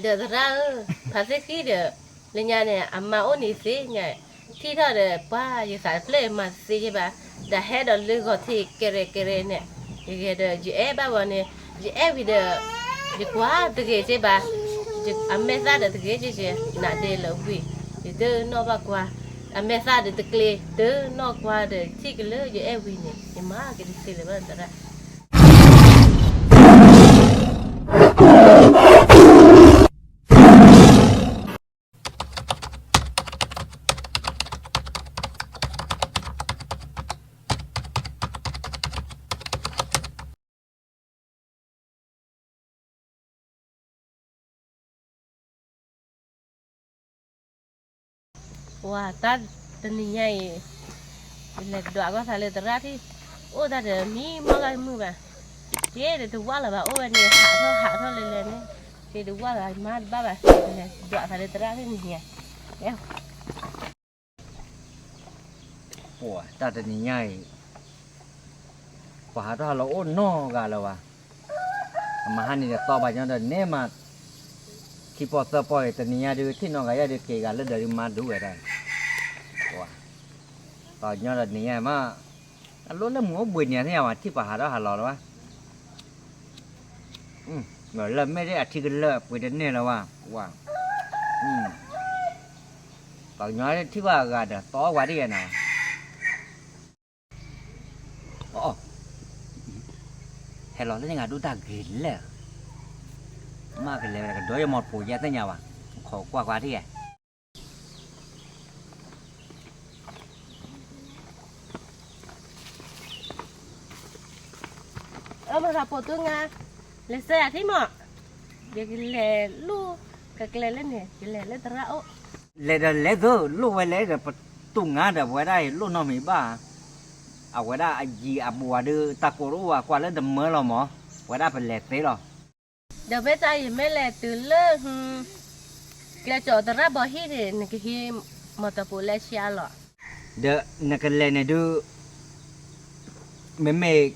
ဒီးသရၣ်ဧၢ, ဖါသ့ၣ်ဃံဒီး, လၢညါန့ၣ် အမါအိၣ်န့ၣ်သ့ညါ, ထံၣ်ထီၣ်ဒီးပှၤယသးတဖျၢၣ်မၤတသ့ယဲဘၣ်, တၢ်ဟဲဒီးလၢဂီၤထံးကဲရဲၣ်ကဲရဲၣ်န့ၣ်, ယဂဲၤဒီးယအဲၣ်ဘၣ်ဝဲန့ၣ်, ယအဲၣ်ဝံၤဒီး, ယကွၢ်တဂ့ၤက့ဘၣ်, အမဲာ်သၣ်ဒီးတဂ့ၤက့က့, နးဒဲးလၢဝံၤ, ယတနီၣ်ဘၣ်ကွၢ်, အမဲာ်သၣ်ဒီးတကျ့ၤ, တနီၣ်ကွၢ်ဒီးထံၣ်ကလၢယအဲၣ်ဝံၤန့ၣ် ယမၤက့ၤတသ့လၢၤဘၣ်သရၣ် ပှၤ တၢ်တနံၤညါအံၤ, ယလဲၤဒွးကီၢ်သးလၢသရၣ်ထံၣ်, အိၣ်တၢ်ဒီးမံမီၢ်ဂၤမုၢ်ဘၣ်, က့ၤဒီးတဝၢ်လၢၤဘၣ် အိၣ်ဝဲန့ၣ် ဟးထီၣ်ဟးထီၣ်လဲၤလဲၤန့ၣ်, က့ၤတဝၢ်လၢၤဘၣ် မၤတဘၣ်ဘၣ်, လဲၤဒွးသးလၢသရၣ်ထံၣ်နံၤညါ ပှၤ တၢ်တနံၤညါအံၤ, ပှၤဟးထီၣ်ဟးလီၤအိၣ်နီတဂၤလၢၤဘၣ်, အမၤဟါန့ၣ်ဒီးသီဘၣ်ညီဒီးန့ၢ်မး, ခံပီၢ်သၢပီၢ်အံၤ တနံၤညါဒုး ထံၣ်နီတဂၤယဲဒုးက့ၤဂၤလၢဒၢးဒုးမၤဒူဝဲဒၣ်, ပှၤ, သီညီဒီးနံၤညါမး, အလိၣ်လၢမုၢ်အိၣ်ဘှံးနံၤသ့ၣ်ညါဘၣ် ထံၣ်ပှၤဟးထီၣ်ဟးလီၤလၢၤဘၣ် လၢမ့ၢ်ဒ်အထံကလၢာ်အပှ့ၤတန့ၢ်လၢၤဘၣ်, ပှၤ, ပှၤကညီထံၣ်ဘၣ်အဂၤဒီး သီဝဲဒ်ယဲနီၤ, ဟဲလီၤလၢန့ၣ် ဂၤဒိၣ်တၢ်ဂ့ၤလဲၣ်, မ့ၢ်ကလဲၤကဒီးယမီၢ်တဖိးယဲသ့ၣ်ညါဘၣ်, ခိးကွၢ်ကွၢ်ထံၣ်ယဲ အမၤသးပိာ်တူၢ်ငါ, လဲၤစဲယၤထံၣ်မး, ယကလဲၤလိၣ်ကကျဲလၢန့ၣ် ယလဲၤလၢသရၣ်အိၣ်, လဲၤဒီးလဲၤသၢ လိၣ်ဝဲလဲၣ်ဒီး ပတူၢ်ငါဒီးပဝဲဒၣ်အံၤလိၣ်နီတမံၤဘၣ်, အဝဲဒၣ်အယံၤအဘူးအီၤဒုး တၢ်ကိးတအိၣ်ဘၣ် ကွၢ်လၢတမၢလီၤမး, ပဝဲဒၣ်ပလဲၤသ့လီၤ ဒီးမ့ၢ်တၢ်ယမ့ၢ်လဲၤတုၤလၢ ကျဲကၠီၤသရၣ်ဘီဟံၣ်န့ၣ် နကဟံးမီၢ်တၢ်ပိာ်လၢဆံးအါလီၤ, ဒီးနကလဲၤန့ၣ်ဒုး မ့မ့ၢ်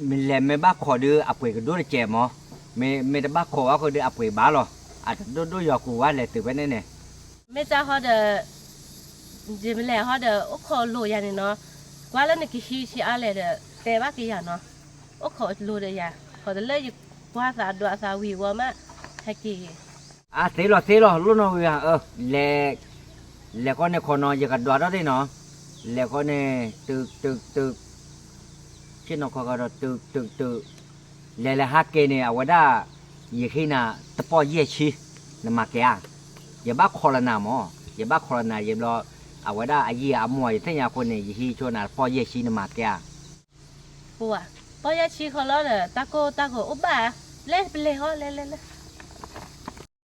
မ့ၢ်လဲၤမ့ၢ်ဘၣ်ခိးဒုး အပှ့ၤကဒိၣ်တစဲးမး, မ့မ့ၢ်တဘၣ်ခိးဘၣ်ဃုာ်ဒုး အပှ့ၤဘၣ်လီၤ, အတဒိၣ်ဒိၣ်ယီၤကူၤဝဲလဲၤတုၤဖဲန့ၣ်န့ၣ်, မ့ၢ်တၢ်ဟီဒီး ယမ့ၢ်လဲၤဟီဒီး အိၣ်ခိးလိာ်ယၤန့ၣ်နီၤ, ကွၢ်လၢနကဟံးဆံးအါလဲၣ်ဒီး တဲဘၣ်က့ၤယၤနီၤ, အိၣ်ခိးလိာ်ဒီးယၤ, ခိးတလၢယကွၢ်သးဒွးသးဝံၤဝီမး, ဟဲက့ၤ အသ့လီၤသ့လီၤ လိၣ်နီၢ်ဝံၤဧါ, လဲၤ, လဲၤဃီန့ၣ်ခိးနီၤ ယကဒွးထီၣ်သ့ၣ်နီၤ, လဲၤဃီန့ၣ် တုၤတုၤတုၤ, ဆ့ၣ်နီၤခီကဒီးတုၤတုၤတုၤ, လဲၤလဲၤဟးက့ၤန့ၣ် အဝဲဒၣ်, ယဟံးနၤတပီၢ်ယဲၢ်ဆံ, နမၤကဲဧါ, ယဘၣ်ခိးလီၤနၤမး, ယဘၣ်ခိးလီၤနၤ ယဘျီ, အဝဲဒၣ်အယံၤအမူယသ့ၣ်ညါအဃိန့ၣ် ယဟံးဆိနၤတပီၢ်ယဲၢ်ဆံ နမၤကဲဧါ ပှၤ, ပီၢ်ယဲၢ်ဆံဃီလီၤဒီး တၢ်ကိၢ်တၢ်ဂီၤအိၣ်ဘၣ်, လဲၤပလဲၤဟီ လဲၤလဲၤလဲၤ,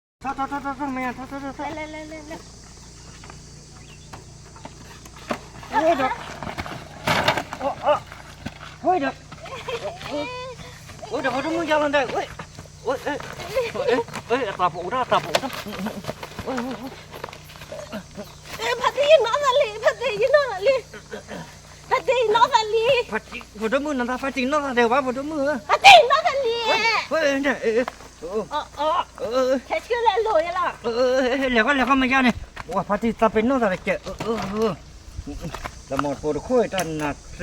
ထီၣ်ထီၣ်ထီၣ်ထီၣ်ထီၣ် မ့ၢ်ညါ ထီၣ်ထီၣ်ထီၣ်ထီၣ်, လဲၤလဲၤလဲၤလဲၤလဲၤ, ဝဲဒီး, ဝဲဒီး, အိၣ်ဒီးဖိဒိၣ်မုၣ်ယါလီၤဒၣ်, အသးပအိၣ်ဒၣ် အသးပအိၣ်ဒၣ် ဖါတံၢ်ယနီၢ်သးလံ, ဖါတံၢ်ယနီၢ်သးလံ, ဖါတံၢ်ယနီၢ်သးလံ, ဖိဒိၣ်မုၣ်နသး ဖါတံၢ်နီၢ်သးဒဲးဝဲ ဖိဒိၣ်မုၣ်ဧၢ, ဖါတံၢ်ယနီၢ်သးလံ, ခဲဆ့လဲၤလိာ်ယဲလီၤ, လဲၤဃီလဲၤဃီမ့ၢ်ယါန့ၣ်, ပှၤဖါတံၢ်သးပ့ၤနီၢ်သးတကဲး, လၢမီၢ်တပိာ်တခိၣ်အံၤတၢ်နးသ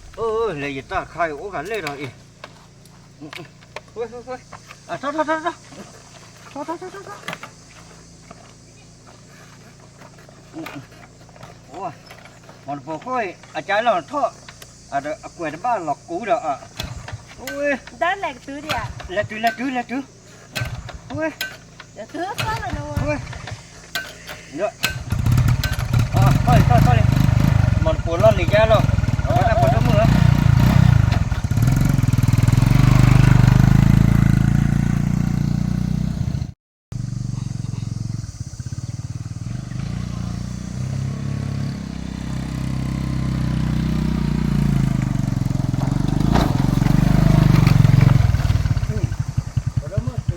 ံ, လဲၤယတၢ်ခါအံၤအိၣ်ဂၤလဲၣ်ဒီးအံၤ ထီၣ်ထီၣ်ထီၣ်ထီၣ်, ထီၣ်ထီၣ်ထီၣ်ထီၣ်ထီၣ်, မီၢ်တပိာ်ခိၣ်အံၤ အကါလီၤထီၣ်, အကွဲးတဘၣ်လီၤကူဒီး, လဲၤတုၤလဲၤတုၤလဲၤတုၤ, လဲၤတုၤ, ထီၣ်လံထီၣ်လံထီၣ်လံ, မီၢ်တပိာ်လီၢ်လံၤယါလီၤ, အဝဲဒၣ်ဖိဒိၣ်မုၣ်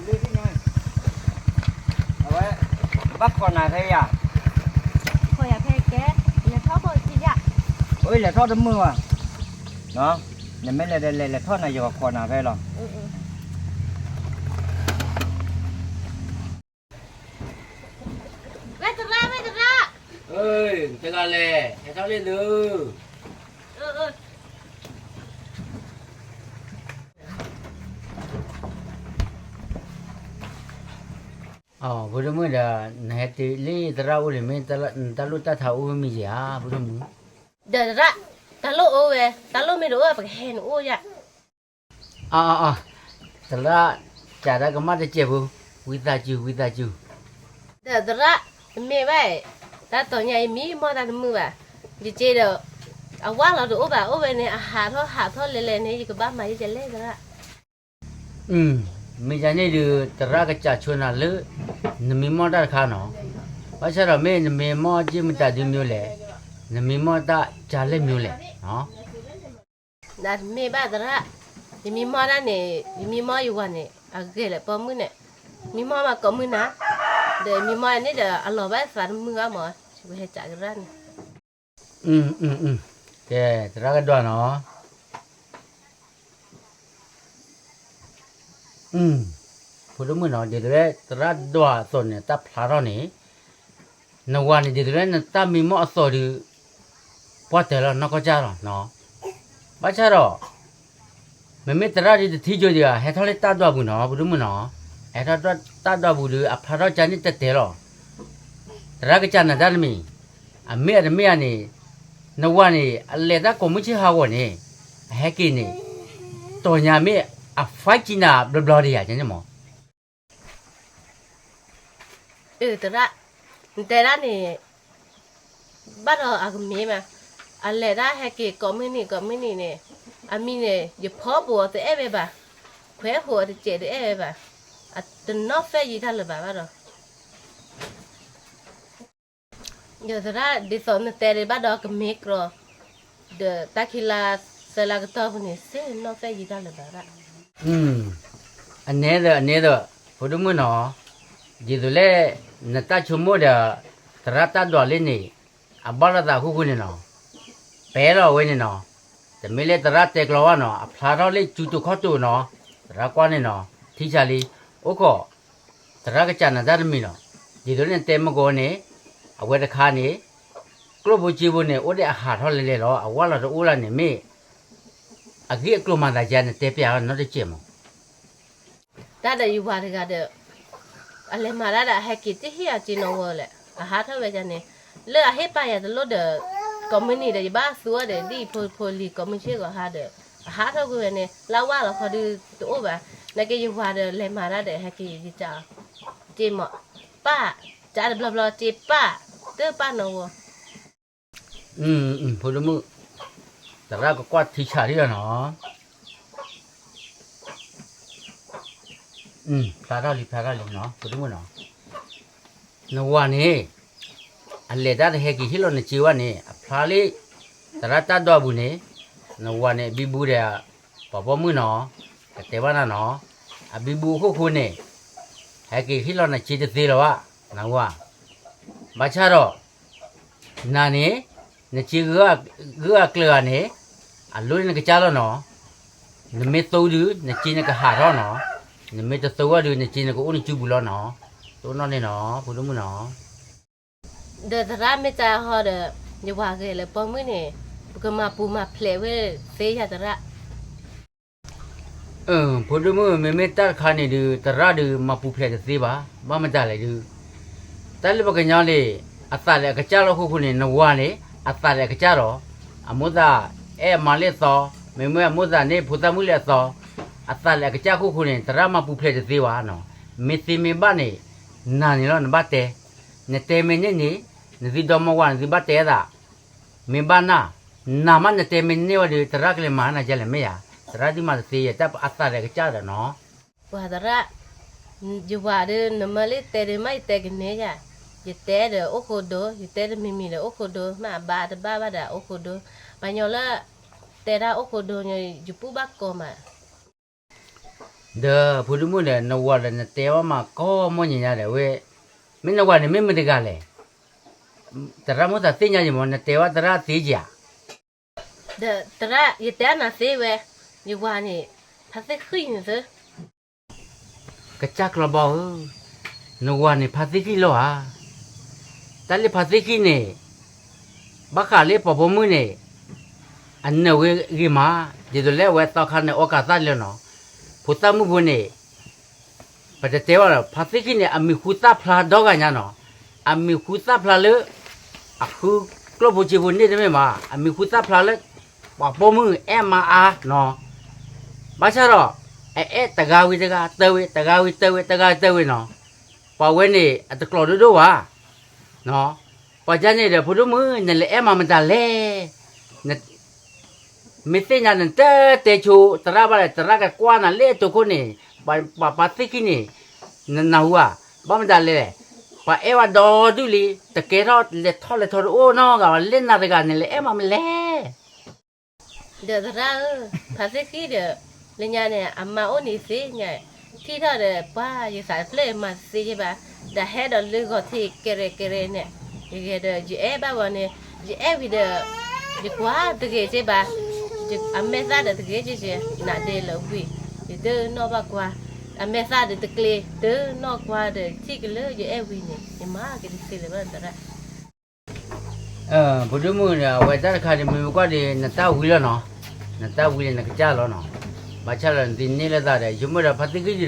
ဧၢ အဝဲ, ဘၣ်ခိးနၤဖဲယၤ, ခိးယၤဖဲကဲ, လဲၤထီၣ်ခိးယၤ, အိၣ်လဲၤထီၣ်တမုာ်ဘၣ်, နမ့ၢ်လဲၤဒီးလဲၤလဲၤထီၣ်နၤ ယကခိးနၤဖဲလီၤ. တဂၤလဲၣ်, ဟဲထီၣ်လံသု. ဖိဒိၣ်မုၣ်ဒီး နဟဲတုၤလၢသရၣ်အိၣ်န့ၣ် မ့ၢ်နတၢ်လိၣ်တၢ်ထါအိၣ်မ့ၢ်ယဲဧါ ဖိဒိၣ်မုၣ်. ဒီးသရၣ်, တၢ်လိၣ်အိၣ်ဝဲ, တၢ်လိၣ်မ့ၢ်တအိၣ် ပကဟဲနအိၣ်ယၤ. အါ, သရၣ်, ကးတၢ်ကမၣ်တစဲးဖိ, ဝံသးစူၤ ဝံသးစူၤ. ဒီးသရၣ်, တမ့ၢ်ဘၣ်, တၢ်တီၤညါအံၤမံမီၢ်တၢ်တမုာ်ဘၣ်, ယစ့ဒီး အဝါလီၤတအိၣ်ဘၣ်, အိၣ်ဝဲန့ၣ် အဟးထီၣ်ဟးထီၣ်လဲၤလဲၤန့ၣ် ယကဘၣ်မၤယဲၢ်လဲၣ်သရၣ်. မ့ၢ်ယၤန့ၣ်ဒုး သရၣ်ကစးဆိနၤလၢ နမံမီၢ်တၢ်တခါနီၤ. ဘၣ်ဆၣ်ဒီးမ့ၢ်နမံမီၢ်က့မတၤဒုးမံလဲၣ်, နမံမီၢ်တၢ်ကလဲၣ်မံလဲၣ်. တမ့ၢ်ဘၣ်သရၣ်, ယမံမီၢ်တၢ်န့ၣ် ယမံမီၢ်ယဝၤန့ၣ် အဂဲၤလၢပိာ်မုၣ်န့ၣ်, မံမီၢ်မၤကိးမုၢ်နၤ, ဒီးမံမီၢ်န့ၣ်ဒီး အလီၤဘၣ်သးတမုာ်ဘၣ်မး, ဝဲဟဲကးကရၣ်န့ၣ်. ကဲ, သရၣ်ကဒွးနီၤ. ဖိဒိၣ်မုၣ်နီၤ, ဒ်သိးလၢသရၣ်ဒွးအသိးန့ၣ် တၢ်ဖျါထီၣ်န့ၣ်, နဝၤန့ၣ် ဒ်သိးလၢနတၢ်မံမီၢ်အသိးဒုး ပှၢ်တၢၢ်လီၤ နီၢ်ကီၢ်ကၢ်လီၤ. ဘၣ်ဆၣ်ဒီး မ့မ့ၢ်သရၣ်ဒုးတထံၣ်ကၠိဒံးဧါ, ဟဲထီၣ်လၢတၢ်ဒွးပူၤနီၤ ဖိဒိၣ်မုၣ်နီၤ, ဟဲထီၣ်တၢ်ဒွးပူၤဒုး အဖျါထီၣ်ကၢ်န့ၣ်တတဲာ်လီၤ. သရၣ်ကစးနၤတၢ်တမံၤ, အမ့ၢ်အတမ့ၢ်ဧါန့ၣ်, နဝၤန့ၣ် အလဲၤတၢ်ကိးမုၢ်ဆ့ၣ်ဟးဂီၤန့ၣ်, အဟဲက့ၤန့ၣ်, တီၤညါမ့ၢ်အ fight ကံနၤဘျီဘျီဒံးဧါ ကန့ၣ်မး. အၢ သရၣ်, နတဲဒၣ်န့ၣ် ဘၣ်ဒီးအကမ့ၢ်မး, အလဲၤတၢ်ဟဲက့ၤကိးမုၢ်နံၤကိးမုၢ်နံၤန့ၣ်, အမံၤန့ၣ် ယဖီပူၤအီၤတအဲၣ်ဝဲဘၣ်, ခွဲးဟူးအီၤတစဲးတအဲၣ်ဝဲဘၣ်, အတနီၣ်ဖဲယံၤတၢ်လၢၤဘၣ်ဘၣ်ဒီး ဒီးသရၣ်ဒ်သိးနတဲဒံးဘၣ်ဒီးကမ့ၢ်ကြီ, ဒီးတၢ်ခံလါသၢလါကတီၢ်ပူၤန့ၣ် စ့နီၣ်ဖဲယံၤတၢ်လၢၤဘၣ်ဒၣ်. အန့ၣ်ဒီး အန့ၣ်ဒီး ဖိဒိၣ်မုၣ်နီၤ, ဒ်သိးလၢ နတၢ်ဆိကမိၣ်ဒီး သရၣ်တၢ်ဒွးလံန့ၣ် အဘၣ်လိာ်သးအခိၣ်ဃိန့ၣ်နီၤ, ပဲလီၤဝဲန့ၣ်နီၤ, တမ့ၢ်လၢသရၣ်တဲကျီဝဲနီၤ, အဖျါထီၣ်လၢစုတိာ်ခီၣ်တိာ်နီၤ, သရၣ်ကွၢ်န့ၣ်နီၤ, ထံဆးလံ, အိၣ်ခိး သရၣ်ကစးနၤတၢ်တမံၤနီၤ, ဒ်သိးလၢနတဲမုၢ်ကီၤန့ၣ်, အဝဲတခါန့ၣ်, ကျိၣ်ဖိစ့ဖိန့ၣ် အိၣ်ဒီးအဟးထီၣ်လဲၤလဲၤလီၤ, အဝါလီၤတအိၣ်လၢန့ၣ်မ့ၢ်, အဂ့ၢ်အကျိၤမၤသးယါ နတဲပျးနီတစဲးမး. တၢ်ဒီးယဝၤတဂၤဒီး, အလဲၤမၤတၢ်ဒီးအဟဲက့ၤတဟ့ၣ်အစ့နီၣ်ဝဲလဲၣ်, အဟးထီၣ်ဝဲဒၣ်န့ၣ်, လၢအဟ့ၣ်ပာ်ယၤတလိၣ်ဒီး, ကိးမုၢ်နံၤဒီးယဘၣ်သူအီၤဒီး ဒ်ဖိဖိလံၤကိးမုၢ်ဆ့ၣ်ဂီၤဟါဒီး, အဟးထီၣ်ကွံာ်ဝဲန့ၣ် လၢဝါလီၤခီဒုးတအိၣ်ဘၣ်, နာ်က့ယဝၤဒီးလဲၤမၤတၢ်ဒီးဟဲက့ၤယကး, စ့မး, ပၢ်, ကးတဘျီဘျီစ့ပၢ်, တပၢ်နီၣ်ဝဲ ဖိဒိၣ်မုၣ်, သရၣ်ကကွၢ်ထံဆးလံလီၤနီၤ, ဖျါထီၣ်လံ ဖျါထီၣ်လံနီၤ ဖိဒိၣ်မုၣ်နီၤ, နဝၤန့ၣ်, အလဲၤတၢ်တဟဲက့ၤဟ့ၣ်လီၤနစ့ဝဲန့ၣ် အဖျါလၢ, သရၣ်တၢ်ဒွးပူၤန့ၣ်, နဝၤန့ၣ် အဘံဘူဒီး, ပှၤပိာ်မုၣ်နီၤ, ကတဲဘၣ်နၤနီၤ, အဘံဘူအခိၣ်ဃိန့ၣ်, ဟဲက့ၤဟ့ၣ်လီၤနစ့တသ့လၢၤဘၣ်, နဝၤ, ဘၣ်ဆၣ်ဒီး နၤန့ၣ်, နစ့ဂၢၢ်အကျၢၤဂၤန့ၣ်, အလိၣ်န့ၢ်နကစၢ်လီၤနီၤ, နမ့ၢ်သိဒုး နစ့နကဟးထီၣ်နီၤ, နမ့ၢ်တသိဝဲဒုး နစ့နကအိၣ်နစုပူၤလီၤနီၤ, တအိၣ်နီၣ်န့ၣ်နီၤ ဖိဒိၣ်မုၣ်နီၤ. ဒီးသရၣ်မ့ၢ်တၢ်ဟီဒီး, ယဝၤဂဲၤလၢပိာ်မုၣ်န့ၣ်, ပကမၤပူၤမၤဖျဲးဝဲသ့ယၤသရၣ်. ဖိဒိၣ်မုၣ် မ့မ့ၢ်တၢ်တခါန့ၣ်ဒုး သရၣ်ဒုးမၤပူၤဖျဲးတသ့ဘၣ်, ဘၣ်မတၤလဲၣ်ဒုး, တၢ်လၢပှၤကညီန့ၣ်, အသးလဲၤအကစၢ်လီၤအခိၣ်ဃိန့ၣ် နဝၤန့ၣ်, အသးလဲၤအကစၢ်ဒီး, အမိၣ်သး, အဲၣ်အမါလၢအသီ, မ့မ့ၢ်အမိၣ်သးန့ၣ်ဖိသၣ်မုၣ်လၢအသီ, အသးလဲၤအကစၢ်အခိၣ်ဃိန့ၣ် သရၣ်မၤပူၤဖျဲးတသ့ဘၣ်နီၤ, မ့ၢ်သ့မ့ၢ်ဘၣ်န့ၣ်, နၤန့ၣ်လီၤနဘၣ်တဲ, နတဲမ့ၢ်န့ၢ်န့ၣ်, နသုဒီမါဝၤနသုဘၣ်တဲသး မ့ၢ်ဘၣ်နၤ, နၤမးနတဲမ့ၢ်န့ၢ်ဝဲဒီး သရၣ်ကလဲၤမၤနၤယဲလဲၣ်မ့ၢ်ယၤ, သရၣ်ဒုးမၤတသ့ယဲ တၢ်အသးလဲၤကစၢ်ဒီးနီၤ. ပှၤသရၣ်, ယဝၤဒီးနမၢလၢတဲဒုးမးယတဲကန့ၢ်ယၤ, ယတဲဒီးအိၣ်ဃိဒိ, ယတဲတမံၤမံၤဒီးအိၣ်ဃိဒိ, မ့ၢ်အဘၣ်တဘၣ်ဘၣ်ဒီးအိၣ်ဃိဒိ, ပှၤကညီလၢ, တဲတၢ်အိၣ်ဃိဒိညီ ယပူၢ်ဘၣ်ကီမး ဒီးဖိဒိၣ်မုၣ်ဒီး နဝၤဒီးနတဲဝဲမးကီမီၢ်ညါညါဒီးဝဲ, မ့ၢ်နဝၤန့ၣ်မ့ၢ်မတၤတဂၤလဲၣ်, သရၣ်မိၣ်သးသ့ၣ်ညါယမး နတဲဝဲသရၣ်သ့ယၤ, ဒီးသရၣ် ယတဲနၤသ့ဝဲ, ယဝၤန့ၣ်, ဖါသ့ၣ်ဃံၣ်န့ၣ်သၢ ကစၢ်ကျီဘီဧၢ, နဝၤန့ၣ်ဖါသ့ၣ်ဃံၣ်လီၤဧါ, တၢ်လၢဖါသ့ၣ်ဃံၣ်န့ၣ်, ဘၣ်ဃးလၢပှၤပိာ်မုၣ်န့ၣ် အနၢၤဝဲဂ့ၤမး, ဒ်သိးလၢအဝဲသီခါန့ၣ် အီၣ်ကးသၣ်လၢနီၤ, ဖိသၣ်မုၣ်ဖိန့ၣ် ပတတဲဘၣ်ဒီး ဖါသံခံန့ၣ် အမံၤဟူသၣ်ဖျါဒီဂၤညါနီၤ, အမံၤဟူသၣ်ဖျါလၢ အဃုကျိၣ်ဖိစ့ဖိန့ၣ်တမ့ၢ်ဘၣ်, အမံၤဟူသၣ်ဖျါလၢ ပှၤပိာ်မုၣ်အဲၣ်မါအါနီၤ, ဘၣ်ဆၣ်ဒီး အအဲၣ်တဂၤဝံၤတဂၤတၢဝံၤ တဂၤဝံၤတၢဝံၤ တဂၤတၢဝံၤနီၤ, ပှၤဝဲန့ၣ် အတကျိၤဒိၣ်ဒိၣ်ဘၣ် ပှၤကါန့ၣ်ဒီး ဖိဒိၣ်မုၣ် နလဲၤအဲၣ်မၤမတၤလဲၣ်, မ့ၢ်သ့ၣ်ညါနတတဲဆိသရၣ်ဘၣ်လဲၣ်, သရၣ်ကကွၢ်နၤလၢအတိခိၣ်န့ၣ်, ပှၤဖါသံခံန့ၣ် နနၢ်ဟူဧါ, ဘၣ်မတၤလဲၣ်, ပှၤအဲၣ်ဝဲဒီဒူၣ်လံ, တကဲထီၣ်လဲၤထီၣ်လဲၤထီတအိၣ်နီတဂၤဘၣ်, လဲၤနၤတဂၤန့ၣ် လဲၤအဲၣ်မၤမနုၤလဲၣ် ဒီးသရၣ်ဧၢ, ဖါသံခံဒီး လၢညါန့ၣ် အမါအိၣ်န့ၣ်သ့ၣ်ညါ, ထံၣ်ထီၣ်ဒီးပှၤယသးတဖျၢၣ်မၤသ့က့ဘၣ်, ဒီးဟဲဒီးလၢဂီၤထံးကဲရဲၣ်ကဲရဲၣ်န့ၣ်, ယဂဲၤဒီးယအဲၣ်ဘၣ်ဝဲန့ၣ်, ယအဲၣ်ဝံၤဒီး ယကွၢ်တဂ့ၤက့ဘၣ်, အမဲာ်သၣ်ဒီးတဂ့ၤက့က့, နးဒဲလၢဝံၤ, ယတနီၣ်ဘၣ်ကွၢ်, အမဲာ်သၣ်ဒီးတကျ့ၤ, တနီၣ်ကွၢ်ဒီးထံၣ်က့ၤလၢယအဲၣ်ဝံၤန့ၣ် ယမၤက့ၤတသ့လၢၤဘၣ်သရၣ် ဖိဒိၣ်မုၣ်ဒီး အဝဲတၢ်တခါန့ၣ် မ့ၢ်မ့ၢ်ကွၢ်ဒီး နတၢ်ဝံလီၤနီၤ, နတၢ်ဝံန့ၣ်နကစၢ်လီၤနီၤ, ဘၣ်ဆၣ်ဒီးနသုန့ၢ်လိာ်သးဒီး ယဆိကမိၣ်ဒီး ဖါသံခံဒုးဒီး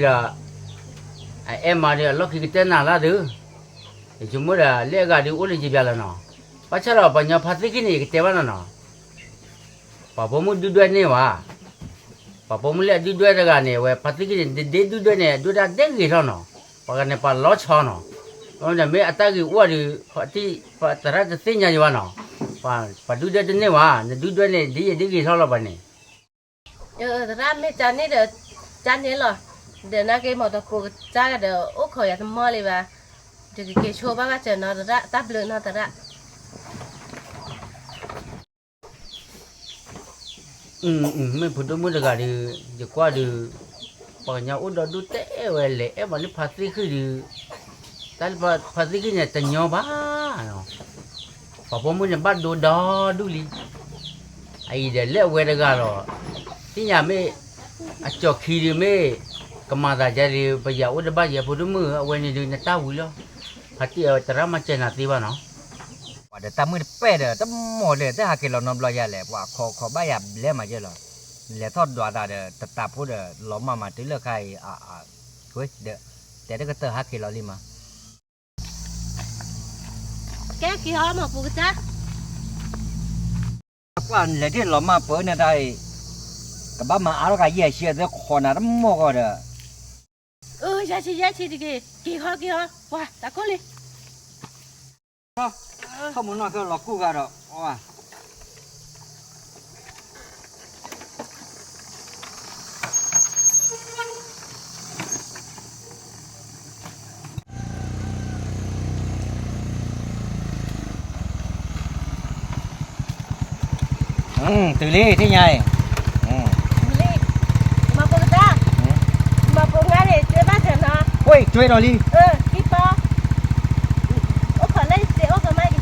အအဲၣ်မၤဒီး အလီၢ်ခံကတၢၢ်နၤလၢသု, ယဆိကမိၣ်ဒီး လၢအဂၤဒုးအိၣ်လၢယပျဲလီၤနီၤ, ဘၣ်ဆၣ်ဒီးပှၤညီဖါသံခံန့ၣ် ယကတဲဘၣ်နီၤနီၤ ပှၤပိာ်မုၣ်ဒုၣ်ဒွဲၣ်န့ၢ်ဝဲ, ပှၤပိာ်မုၣ်လၢအဒုၣ်ဒွဲၣ်တဂၤန့ၣ် အဝဲဖါသံခံန့ၣ် ဒ့ဒုၣ်ဒွဲၣ်န့ၣ် အဒုၣ်ဒါဒဲဂ့ၤထီၣ်နီၤ, ပှၤဂၤန့ၣ်ပှၤလီၤဆီနီၤ, ဒီးမ့ၢ်အတၢ်ဂ့ၤအိၣ်ဒီး သရၣ်တသ့ၣ်ညါယၤဘၣ်နီၤ, ပှၤဒုၣ်ဒွဲၣ်တန့ၢ်ဝဲ, နဒုၣ်ဒွဲၣ်န့ၣ် ဒ်ယဒ်ဂ့ၤထီၣ်လီၤပှၤန့ၣ် သရၣ်မ့ၢ်ကန့ၣ်ဒီး ကန့ၣ်လီၤ, ဒီးနာ်က့မ့ၢ်တကိးကစၢ်ဒီး အိၣ်ခိးယၤတမီၢ်လံဘၣ်, ယကက့ၤဆိဘၣ်ဘၣ်စၢၤနီၤ သရၣ် တၢ်ဘျုးနီၤသရၣ် မ့ၢ်ဖိဒိၣ်မုၣ်တဂၤဒီး ယကွၢ်ဒီး ပှၤကညီအိၣ်ဒီဒူၣ်တဲဝဲ လဲၤအဲၣ်မၤလၢဖါသံခံဒီး တၢ်လၢဖါသံခံန့ၣ် တညီဘၣ်နီၤ, ပှၤပိာ်မုၣ်န့ၣ်ဘၣ်ဒိဒီဒူၣ်လံ, အအံၤဒီးလၢအဝဲတဂၤလီၤ, သ့ၣ်ညါမ့ၢ် အကၠီၣ်ခံဒီးမ့ၢ် ကမၤသးဒ်လဲၣ်ဒီး ပယၤအိၣ်တဘၣ်ယဲ ဖိဒိၣ်မုၣ်ဧၢ အဝဲန့ၣ်ဒီးနတၢ်ဝံၤလီၤ, ဖါတံၢ်အဝဲသရၣ်မၤစၢၤနၤသ့ဘၣ်နီၤ ပှၤဒီးတၢ်မုၢ်တပဲၢ်ဒီး တမီၢ်လၢတၢ်ဟးက့ၤလီၤနီတဘျီယၤလဲၣ်, ပှၤခိးခိးဘၣ်ယၤဘျဲမးယဲလီၤ, လဲၤထီၣ်ဒွးသးဒီး တတးဖိဒီး လီၤမၢ်မၤတုၤလၢခါအံၤ, ဒီး တဲတကတၢၢ်ဟးက့ၤလီၤလံမး ကဲက့ၤဟီမးပူၤကတၢၢ်, ကွၢ်လဲၤဒ်လီၤမၢ်ပၢၤန့ၣ်တၢ်အံၤ, ကဘၣ်မၤအါထီၣ်ကယဲၢ်ဆံအသ့ခိးနၤတမီၢ်ဂီၢ်ဒီး အၢ ယဲၢ်ဆံယဲၢ်ဆံတက့ၢ်, က့ၤဃီက့ၤဃီ, ပှၤတၢ်ခိၣ်လံ ထီၣ်မူနီၢ်ကလီၤကူၣ်ဂၤဒီး တုၤလံ ထံၣ်ညါအံၤ, မၤပိကတၢၢ်, မၤပိငါန့ၣ် ကဘၣ်စၢၤနီၤ, အိၣ် ကၠွဲဒီးလံ, အိၣ်ခိးလၢယစ့အိၣ်ကမၣ်ကဟ့ၣ်နၤနီ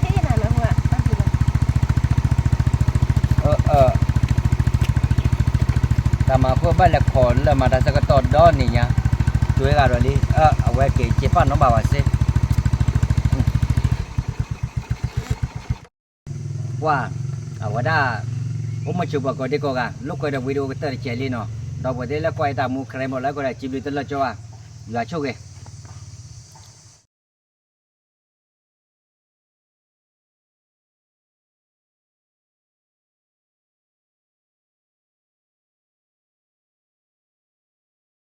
ၤ, တၢ်မၤဃိဘၣ်လဲၤခိးလၢမၤတၢ်ဆၢကတီၢ်ဒီနံၤညါ, ကၠွဲဂၤဒီးလံ, အဝဲက့ၤစ့ပာ်နီၣ်ဘၣ်ဝဲစ့ ကွၢ်, အဝဲဒၣ် အိၣ်မုာ်ဆိးပှၤကိးဒံကိးဂၤ လိာ်ကွဲဒီးဝံၤဒီးအိၣ်ကတၢၢ်တစဲးလံနီၤ, ဒီးပှၤသ့ၣ်လၢကွၢ်အံၤတၢ်မူ ခရံာ်မီၤလၢကီးဒီး စံးဘျုးတလၢကၠီဘၣ်, ယွၤဆိၣ်ဂ့ၤ